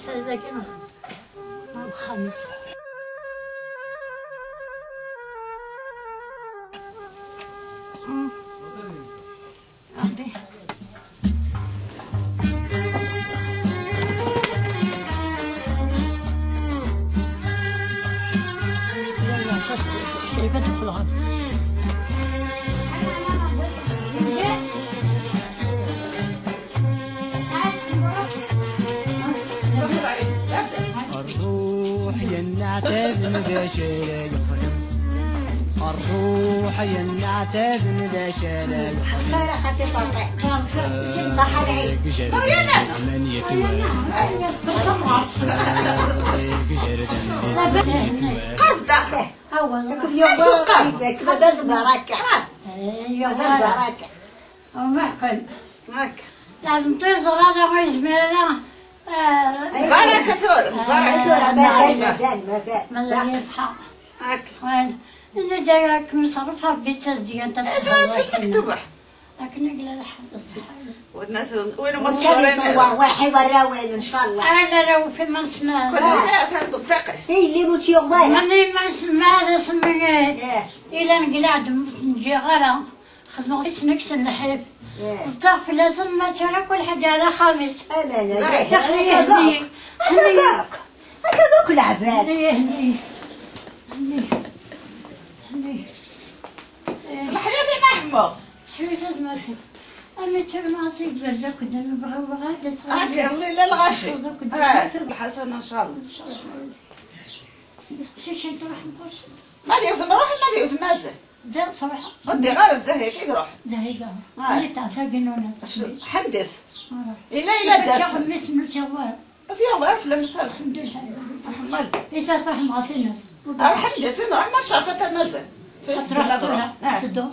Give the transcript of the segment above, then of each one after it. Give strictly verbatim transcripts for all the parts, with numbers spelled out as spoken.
Dagi, wexxam-is. Ṛebbi. Crifa teffeɣ. Ṛṛuḥ yenneɛtaben d acu ara yeqdem. Ṛṛuḥ yenneɛtaben d acu ara yeqdem. Xara xaṭi ṭaṭi. Ṣaḥa lɛid. Zzman yetwa. Zzman yetwa. Qerb daxel. Awa. Akken yuɣ. Akken d azbar akka. Ayen yuɣ. D azbar akka. Aw, meḥqen. Hak. Lɛebd ur yeẓra ara, ur yezmir ara. Baraka tura, baraka tura, mazal, mazal, mazal. Mazal yeṣḥa. Hak. Wan, nna-d akken iṣerref Ṛebbi d tazdegant ad. Tura seg mektubeḥ. Akken i yella lḥal, ṣṣeḥḥa. Win ma teččurin. Ṛwaḥi warraw-in, ncallah. Ala, ala, ufi ma nesna. Kul ḥaǧa targum taqis. Yelli mu tt-yuɣ wara. Mani ma nesna, ma ad asen-nini. Ih. Ila nqleɛ-d, ur ten-ǧǧiɣ ara. Xedmeɣ-tt-id nekk s lḥif. Ih. Zeddeɣ fell-asen, ma tara kul ḥaǧa ɛla xamis. Aman, aman. Daxel yehdi. Akka akk. Akka akk leɛbad. Yehdi. Yehdi. Yehdi. Ṣleḥ ya di ma ḥemmu. Cwi tazmert-ik. Ami tturmeɣ-tt-id berz akk-, d-, bɣiɣ, bɣiɣ ad as-, Ak, Allah ila lɣaci. Ad as-, Ah, lḥasan, ncallah. Ncallah. Bes qcic ad truḥ nqus. Ma d yiwet nruḥ, ma d yiwet mazal. Da ṣruḥ. Ur ddiɣ ara zdahiya i iruḥ. Zdahiya. Ah. Ini tɛefa ginuna. Ḥendis. Ah. Ila, ila d ass. Mmi-s, mmi-s yeɣwar. Ad t-yaɣ ɣer fell-am, s alḥemdullah. Ḥemmal. Isa truḥem ɣer tinat. Ruḥ ḥendis, nruḥ ma cerfet mazal. Ad truḥ tura. Ah. Teddu.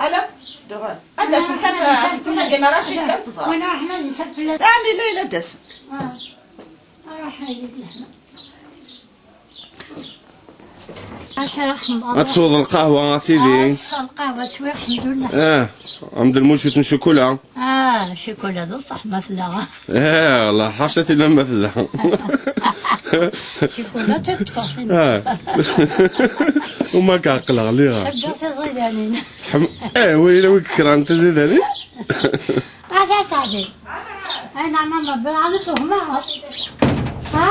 Ala, ddu ɣer. Ad d-asent, ad, ad, ad, ad, ad, ad teẓra. Win ruḥen ad nsab fell-as. Ɛni la, ila d-asent. Ah. Ruḥ, ay, leḥma. Acu ara xedmeɣ? Ad tesweḍ lqahwa, a sidi. Ah, tesweḍ lqahwa, swiɣ, lḥemdullah. Ah, ɛemd lmucut n ccukula. Ah, ccukula d ṣṣeḥ ma tella. Eh, Allah, ḥaca tilla ma tella. Ccukula teṭṭfeɣ. Ah. Uma k-ɛeqleɣ, lliɣ. Ḥebbiɣ tiẓidanin. Tḥem-, eh, wayla wi yekraren tiẓidanin? Ah, ça, ça, ça. Ay, neɛma, Rebbi, ɛni twehmeḍ? Ha?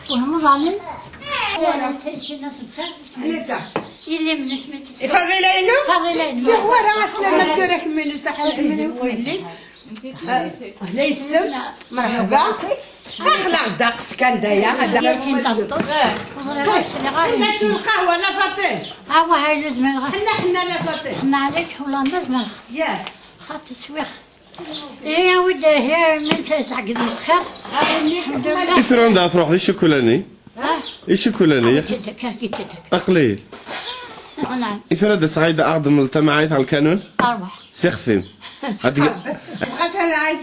Twehmeḍ, ɛni? Wala, tayessina tebda. Anita? Yelli-m-nnes mi tebda. Fadila-inu? Fadila-inu. Ttuɣ wara, aslama tura kemmini, saḥa kemmini, wili. Ahla yessem, merḥba. Aql-aɣ ddeqs kan daya, ad. Ur ẓriɣ ara sliɣ ara. Anda-tt lqahwa, la Faṭin? Ah, wah, ay, ur zmireɣ. Ḥenna, ḥenna, la Faṭin. Ḥenna ɛlik, wala ma zmireɣ. Yah. Xaṭi swiɣ. Ihi, awi-d, ihi, mi tesɛeggeḍ lxir. Alḥemdulillah. I tura anda ara truḥeḍ, i ccukula-nni? Ha? I ccukula-nni? Awi-tt-id akka, awi-tt-id akka. Aql-iyi. Anɛam. I tura ad d-aseɣ ad aɣ-d-temleḍ tamɛayt ɣer lkanun? Arwaḥ. Sixef-im. Ad d-, Bɣa tamɛayt.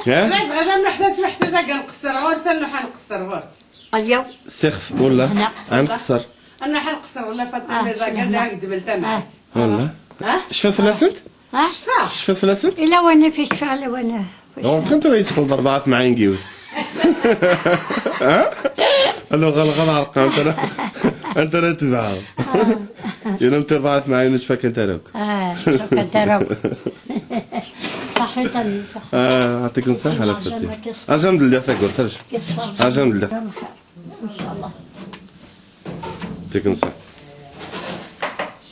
Ha? Ma bɣiḍ ad nruḥ taswiḥt-a dagi nqeṣṣer ɣur-s, ad nruḥ ad nqeṣṣer ɣur-s. Ayaw. Sixef, wala? Hna. Ad nqeṣṣer. Ad nruḥ ad nqeṣṣer, wala Faṭima, ah, dagi ad aɣ-d-temel tamɛayt. Ah. Wala? Ha? Tecfiḍ fell-asent? Ha? Tecfa. Tecfiḍ fell-asent? Ila wani fi tecfa, ila wani. Donc, anta ara yettxelḍ rebɛa tmeɛyin n yiwet? Ha? Alo, ɣaleɣ ad ɛerqeɣ, anta ara, anta ara tebɛeɣ? Ah. Yal am rebɛa tmeɛyin ur ttfakant ara akk. Ah, ur ttfakant ara akk. Ṣaḥit, a mmi, ṣaḥit. Ah, ɛṭikum ṣaḥa, la Faṭima. Arǧu ad m-d-ldiɣ tawwurt, arǧu. Arǧu ad m-d-ldiɣ. Inchallah. Ɛṭikum ṣaḥa.